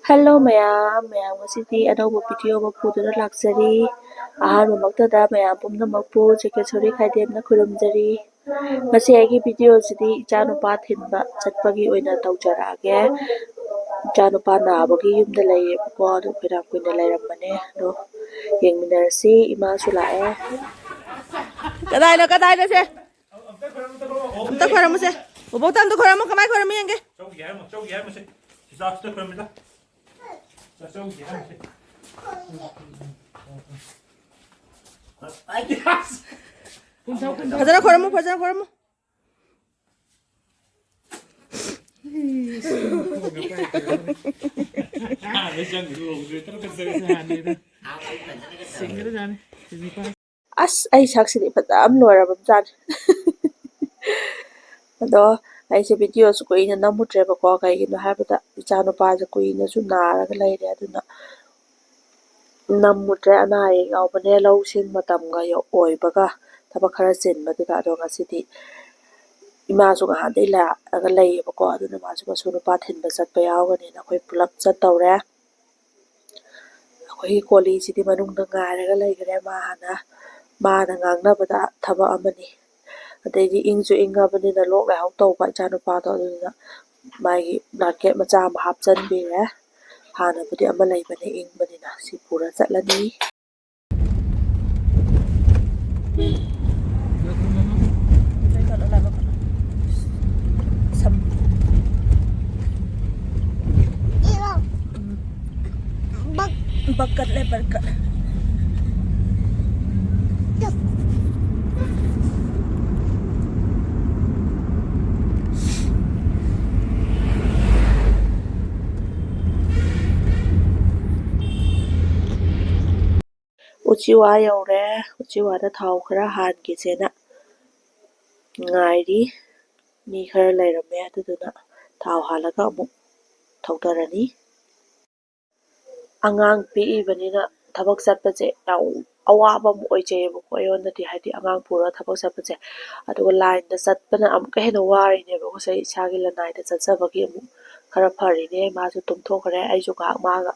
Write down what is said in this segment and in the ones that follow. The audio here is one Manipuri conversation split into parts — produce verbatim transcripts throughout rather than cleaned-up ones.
Hello ꯃꯌꯥꯝ, ꯃꯌꯥꯝ ꯉꯁꯤꯗꯤ ꯑꯅꯧꯕ video ꯑꯃ ꯄꯨꯗꯨꯅ ꯂꯥꯛꯆꯔꯤ꯫ ꯑꯍꯥꯟꯕꯃꯛꯇꯗ ꯃꯌꯥꯝ ꯄꯨꯝꯅꯃꯛꯄꯨ ꯖꯒꯦꯁꯣꯔꯤ ꯈꯥꯏꯗꯦꯝꯅ ꯈꯨꯔꯨꯝꯖꯔꯤ꯫ ꯉꯁꯤ ꯑꯩꯒꯤ video ꯁꯤꯗꯤ ꯏꯆꯥꯅꯨꯄꯥ ꯊꯤꯟꯕ ꯆꯠꯄꯒꯤ ꯑꯣꯏꯅ ꯇꯧꯖꯔꯛꯑꯒꯦ꯫ ꯏꯆꯥꯅꯨꯄꯥ ꯅꯥꯕꯒꯤ ꯌꯨꯝꯗ ꯂꯩꯌꯦꯕꯀꯣ, ꯑꯗꯨ ꯐꯅꯌꯥꯝ ꯀꯨꯏꯅ ꯂꯩꯔꯝꯕꯅꯦ꯫ ꯑꯗꯣ ꯌꯦꯡꯃꯤꯟꯅꯔꯁꯤ, ꯏꯃꯥꯁꯨ ꯂꯥꯛꯑꯦ꯫ ꯀꯗꯥꯏꯅꯣ, ꯀꯗꯥꯏꯅꯣ ꯁꯦ? ꯑꯝꯇ ꯈꯣꯏꯔꯝꯃꯨꯁꯦ꯫ ꯕꯣꯕꯣꯛꯇ ꯑꯝꯇ ꯈꯣꯏꯔꯝꯃꯨ, ꯀꯃꯥꯏ ꯈꯣꯏꯔꯝꯃꯨ ꯌꯦꯡꯒꯦ꯫ ꯆꯧꯒꯤ ꯍꯥꯏꯔꯝꯃꯣ, ꯆꯧꯒꯤ ꯍꯥꯏꯔꯝꯃꯣꯁꯦ꯫ ꯆꯥꯛꯁꯤꯗ ꯈꯣꯏꯔꯝꯃꯤꯗ꯫ ꯆꯥꯛ ꯆꯧꯒꯤ ꯍꯥꯏꯔꯝꯃꯣꯁꯦ꯫ ꯐꯖꯅ ꯈꯣꯏꯔꯝꯃꯨ, ꯐꯖꯅ ꯈꯣꯏꯔꯝꯃꯨ꯫ ꯑꯁ, ꯑꯩ ꯁꯛꯁꯤꯗꯤ ꯐꯖꯅ ꯂꯣꯏꯔꯕꯖꯥꯠꯅꯤ꯫ ꯑꯗꯣ ꯑꯩꯁꯦ video ꯁꯨ ꯀꯨꯏꯅ ꯅꯝꯃꯨꯗ꯭ꯔꯦꯕꯀꯣ, ꯀꯩꯒꯤꯅꯣ ꯍꯥꯏꯕꯗ ꯏꯆꯥꯅꯨꯄꯥꯁꯦ ꯀꯨꯏꯅꯁꯨ ꯅꯥꯔꯒ ꯂꯩꯔꯦ, ꯑꯗꯨꯅ ꯅꯝꯃꯨꯗ꯭ꯔꯦ꯫ ꯑꯅꯥ ꯑꯌꯦꯛ ꯌꯥꯎꯕꯅꯦ, ꯂꯧꯁꯤꯡ ꯃꯇꯝꯒ ꯌꯧ-, ꯑꯣꯏꯕꯒ ꯊꯕꯛ ꯈꯔ ꯆꯤꯟꯕꯗꯨꯗ꯫ ꯑꯗꯣ ꯉꯁꯤꯗꯤ ꯏꯃꯥꯁꯨ ꯉꯍꯥꯟꯗꯩ ꯂꯥꯛꯑꯒ ꯂꯩꯌꯦꯕꯀꯣ, ꯑꯗꯨꯅ ꯃꯥꯁꯨ ꯃꯁꯨ ꯅꯨꯄꯥ ꯊꯤꯟꯕ ꯆꯠꯄ ꯌꯥꯎꯒꯅꯤꯅ ꯑꯩꯈꯣꯏ ꯄꯨꯂꯞ ꯆꯠꯇꯧꯔꯦ꯫ ꯑꯩꯈꯣꯏꯒꯤ ꯀꯣꯂꯤꯁꯤꯗꯤ ꯃꯅꯨꯡꯗ ꯉꯥꯏꯔꯒ ꯂꯩꯈ꯭ꯔꯦ꯫ ꯃꯥ ꯍꯥꯟꯅ, ꯃꯥꯅ ꯉꯥꯡꯅꯕꯗ ꯊꯕꯛ ꯑꯃꯅꯤ꯫ ꯑꯗꯩꯗꯤ ꯏꯪꯁꯨ ꯏꯪꯉꯕꯅꯤꯅ ꯂꯣꯛ ꯂꯥꯏꯍꯧ ꯇꯧꯕ ꯏꯆꯥꯅꯨꯄꯥꯗꯣ, ꯑꯗꯨꯗꯨꯅ ꯃꯥꯒꯤ blanket ꯃꯆꯥ ꯑꯃ ꯍꯥꯞꯆꯤꯟꯕꯤꯔꯦ꯫ ꯍꯥꯟꯅꯕꯨꯗꯤ ꯑꯃ ꯂꯩꯕꯅꯦ ꯏꯪꯕꯅꯤꯅ, ꯁꯤ ꯄꯨꯔ ꯆꯠꯂꯅꯤ꯫ ꯁꯝ꯫ ꯕꯛ-, ꯕꯛꯀꯠꯂꯦ, ꯕꯛꯀꯠ꯫ ꯎꯆꯤꯋꯥ ꯌꯧꯔꯦ꯫ ꯎꯆꯤꯋꯥꯗ ꯊꯥꯎ ꯈꯔ ꯍꯥꯟꯒꯦꯁꯦꯅ ꯉꯥꯏꯔꯤ꯫ ꯃꯤ ꯈꯔ ꯂꯩꯔꯝꯃꯦ, ꯑꯗꯨꯗꯨꯅ ꯊꯥꯎ ꯍꯥꯜꯂꯒ ꯑꯃꯨꯛ ꯊꯧꯗꯔꯅꯤ꯫ ꯑꯉꯥꯡ ꯄꯤꯛꯏꯕꯅꯤꯅ ꯊꯕꯛ ꯆꯠꯄꯁꯦ ꯌꯥꯝ ꯑꯋꯥꯕ ꯑꯃ ꯑꯣꯏꯖꯩꯌꯦꯕꯀꯣ ꯑꯩꯉꯣꯟꯗꯗꯤ, ꯍꯥꯏꯗꯤ ꯑꯉꯥꯡ ꯄꯨꯔꯒ ꯊꯕꯛ ꯆꯠꯄꯁꯦ꯫ ꯑꯗꯨꯒ line ꯗ ꯆꯠꯄꯅ ꯑꯃꯨꯛꯀ ꯍꯦꯟꯅ ꯋꯥꯔꯤꯅꯦꯕ, ꯉꯁꯥꯏ ꯏꯁꯥꯒꯤ ꯂꯅꯥꯏꯗ ꯆꯠꯆꯕꯒꯤ ꯑꯃꯨꯛ ꯈꯔ ꯐꯔꯤꯅꯦ꯫ ꯃꯥꯁꯨ ꯇꯨꯝꯊꯣꯛꯈ꯭ꯔꯦ, ꯑꯩꯁꯨ ꯉꯥꯏꯍꯥꯛ ꯃꯥꯒ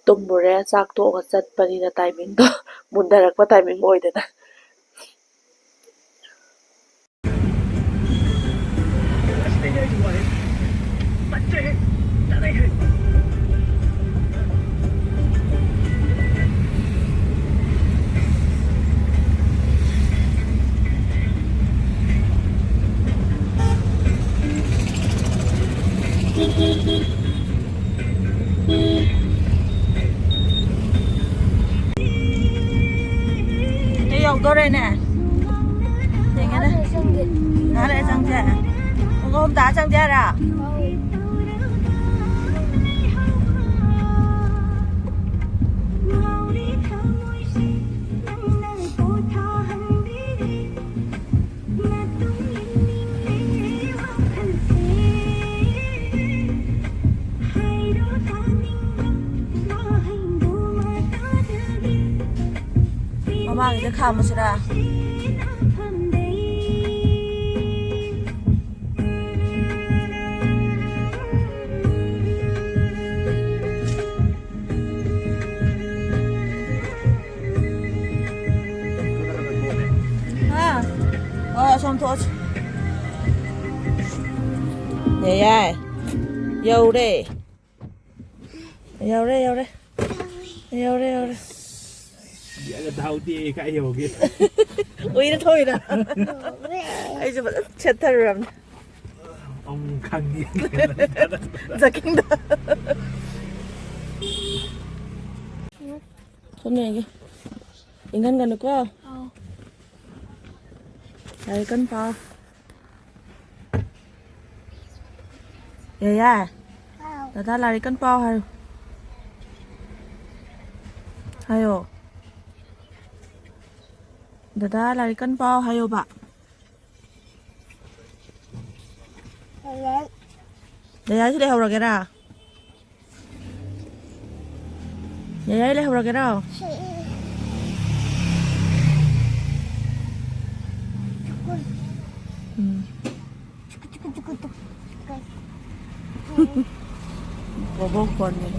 ꯇꯨꯝꯃꯨꯔꯦ꯫ ꯆꯥꯛ ꯇꯣꯛꯑꯒ ꯆꯠꯄꯅꯤꯅ ꯇꯥꯏꯃꯤꯡꯗꯣ ꯃꯨꯟꯊꯔꯛꯄ ꯇꯥꯏꯃꯤꯡ ꯑꯣꯏꯗꯅ꯫ ꯑꯩ ꯌꯧꯗꯣꯔꯦꯅꯦ꯫ ꯌꯦꯡꯉꯦꯅꯦ꯫ ꯉꯥꯏꯍꯥꯛ ꯂꯩꯔ ꯆꯪꯁꯦ꯫ ꯄꯨꯡ ꯑꯍꯨꯝ ꯇꯥ ꯆꯪꯁꯦ ꯍꯥꯏꯔꯣ? ꯃꯃꯥꯡꯒꯤꯗ ꯈꯥꯝꯃꯁꯤꯔꯥ? ꯍꯥ? ꯑꯣ, ꯑꯁꯣꯝ ꯊꯣꯛꯑꯁꯤ꯫ ꯌꯥꯏ, ꯌꯥꯏ꯫ ꯌꯧꯔꯦ꯫ ꯌꯧꯔꯦ, ꯌꯧꯔꯦ꯫ ꯌꯧꯔꯦ, ꯌꯧꯔꯦ꯫ ꯌꯥꯒ ꯊꯥꯎꯗꯦ, ꯀꯥꯏ ꯌꯧꯒꯦ? ꯎꯏꯔ ꯊꯣꯛꯏꯔ? ꯑꯩꯁꯨ ꯐꯖꯅ ꯁꯦꯠꯊꯔꯨꯔꯕꯅꯦ꯫ ꯑꯃꯨꯛ ꯈꯪꯉꯦ꯫ ꯖꯀꯤꯡꯗ꯫ ꯊꯣꯛꯅ ꯌꯦꯡꯒꯦ꯫ ꯏꯪꯍꯟꯒꯅꯨꯀꯣ꯫ ꯑꯧ꯫ ꯂꯥꯏꯔꯤꯛ ꯀꯟꯅ ꯄꯥꯎ꯫ ꯌꯥꯌꯥ꯫ ꯍꯥꯎ꯫ ꯗꯗꯥ ꯂꯥꯏꯔꯤꯛ ꯀꯟꯅ ꯄꯥꯎ ꯍꯥꯏꯌꯨ꯫ ꯍꯥꯏꯌꯣ꯫ ꯗꯗꯥ ꯂꯥꯏꯔꯤꯛ ꯀꯟꯅ ꯄꯥꯎ ꯍꯥꯏꯌꯣꯕ꯫ ꯂꯥꯏꯔꯤꯛ꯫ ꯌꯥꯌꯥꯁꯤ ꯂꯩꯍꯧꯔꯒꯦꯔꯥ? ꯌꯥꯌꯥ ꯂꯩꯍꯧꯔꯒꯦꯔꯣ? ꯁꯤ꯫ ꯎꯝ꯫ ꯕꯣꯕꯣꯛ ꯀꯣꯟꯅꯤ꯫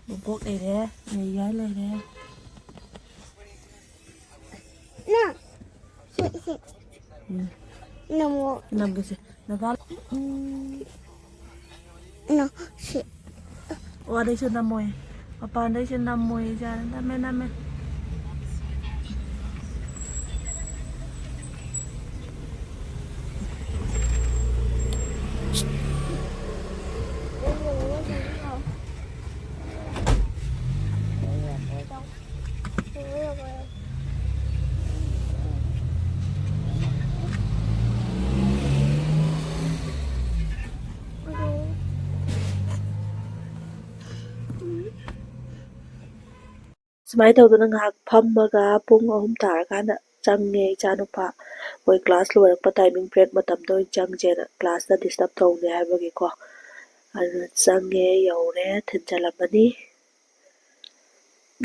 ꯕꯣꯕꯣꯛ ꯂꯩꯔꯦ, ꯃꯦꯔꯤꯌꯥ ꯂꯩꯔꯦ꯫ ꯅ, ꯁꯤ, ꯁꯤ꯫ ꯎꯝ꯫ ꯅꯃꯣ꯫ ꯅꯝꯒꯦꯁꯦ꯫ ꯅꯗꯥ-, ꯎꯝ꯫ ꯅ, ꯁꯤ꯫ ꯑꯣ, ꯑꯗꯩꯁꯨ ꯅꯝꯃꯣꯏ꯫ ꯃꯄꯥꯟꯗꯩꯁꯨ ꯅꯝꯃꯣꯏ, ꯏꯆꯥꯅ꯫ ꯅꯝꯃꯦ, ꯅꯝꯃꯦ꯫ ꯁꯨꯃꯥꯏꯅ ꯇꯧꯗꯅ ꯉꯥꯏꯍꯥꯛ ꯐꯝꯃꯒ ꯄꯨꯡ ꯑꯍꯨꯝ ꯇꯥꯔꯀꯥꯟꯗ ꯆꯪꯉꯦ ꯏꯆꯥꯅꯨꯄꯥ꯫ ꯃꯣꯏ class ꯂꯣꯏꯔꯛꯄ timing, break ꯃꯇꯝꯗ ꯑꯣꯏꯅ ꯆꯪꯁꯦꯅ, classꯇ disturb ꯇꯧꯅꯤ ꯍꯥꯏꯕꯒꯤꯀꯣ꯫ ꯑꯗꯨꯅ ꯆꯪꯉꯦ, ꯌꯧꯔꯦ, ꯊꯤꯟꯖꯜꯂꯝꯃꯅꯤ꯫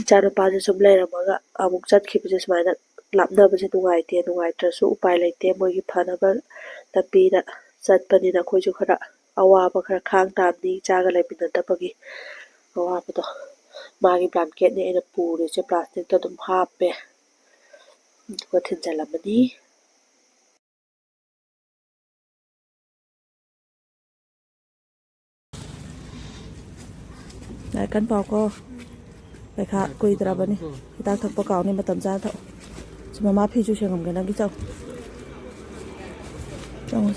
ꯏꯆꯥꯅꯨꯄꯥꯁꯦ ꯁꯨꯝ ꯂꯩꯔꯝꯃꯒ ꯑꯃꯨꯛ ꯆꯠꯈꯤꯕꯁꯦ ꯁꯨꯃꯥꯏꯅ ꯂꯥꯞꯅꯕꯁꯦ ꯅꯨꯡꯉꯥꯏꯇꯦ꯫ ꯅꯨꯡꯉꯥꯏꯇ꯭ꯔꯁꯨ ꯎꯄꯥꯏ ꯂꯩꯇꯦ, ꯃꯣꯏꯒꯤ ꯐꯅꯕ ꯂꯝꯕꯤꯗ ꯆꯠꯄꯅꯤꯅ ꯑꯩꯈꯣꯏꯁꯨ ꯈꯔ ꯑꯋꯥꯕ ꯈꯔ ꯈꯥꯡ ꯇꯥꯕꯅꯤ, ꯏꯆꯥꯒ ꯂꯩꯃꯤꯟꯅꯗꯕꯒꯤ ꯑꯋꯥꯕꯗꯣ꯫ ꯃꯥꯒꯤ blanketꯅꯦ ꯑꯩꯅ ꯄꯨꯔꯤꯁꯦ, plasticꯇ ꯑꯗꯨꯝ ꯍꯥꯞꯄꯦ, ꯑꯗꯨꯒ ꯊꯤꯟꯖꯜꯂꯝꯃꯅꯤ꯫ ꯂꯥꯏꯔꯤꯛ ꯀꯟ ꯄꯥꯎꯀꯣ꯫ ꯄꯩꯈꯥ ꯀꯨꯏꯗ꯭ꯔꯕꯅꯤ꯫ ꯍꯤꯗꯥꯛ ꯊꯛꯄ ꯀꯥꯎꯅꯤ, ꯃꯇꯝ ꯆꯥꯅ ꯊꯛꯎ꯫ ꯁꯤ ꯃꯃꯥ ꯐꯤꯁꯨ ꯁꯦꯡꯉꯝꯒꯦ ꯅꯪꯒꯤ, ꯆꯪꯉꯨ꯫ ꯆꯪꯉꯨ꯫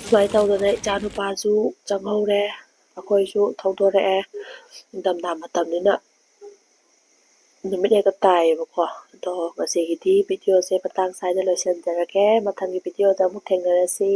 ꯁꯨꯃꯥꯏꯅ ꯇꯧꯗꯅ ꯏꯆꯥꯅꯨꯄꯥꯁꯨ ꯆꯪꯍꯧꯔꯦ, ꯑꯩꯈꯣꯏꯁꯨ ꯊꯧꯗꯣꯔꯛꯑꯦ꯫ ꯅꯤꯡꯊꯝꯊꯥ ꯃꯇꯝꯅꯤꯅ ꯅꯨꯃꯤꯠ ꯍꯦꯛꯇ ꯇꯥꯏꯌꯦꯕꯀꯣ꯫ ꯑꯗꯣ ꯉꯁꯤꯒꯤꯗꯤ videoꯁꯦ ꯃꯇꯥꯡ ꯁ꯭ꯋꯥꯏꯗ ꯂꯣꯏꯁꯤꯟꯖꯔꯒꯦ꯫ ꯃꯊꯪꯒꯤ videoꯗ ꯑꯃꯨꯛ ꯊꯦꯡꯅꯔꯁꯤ꯫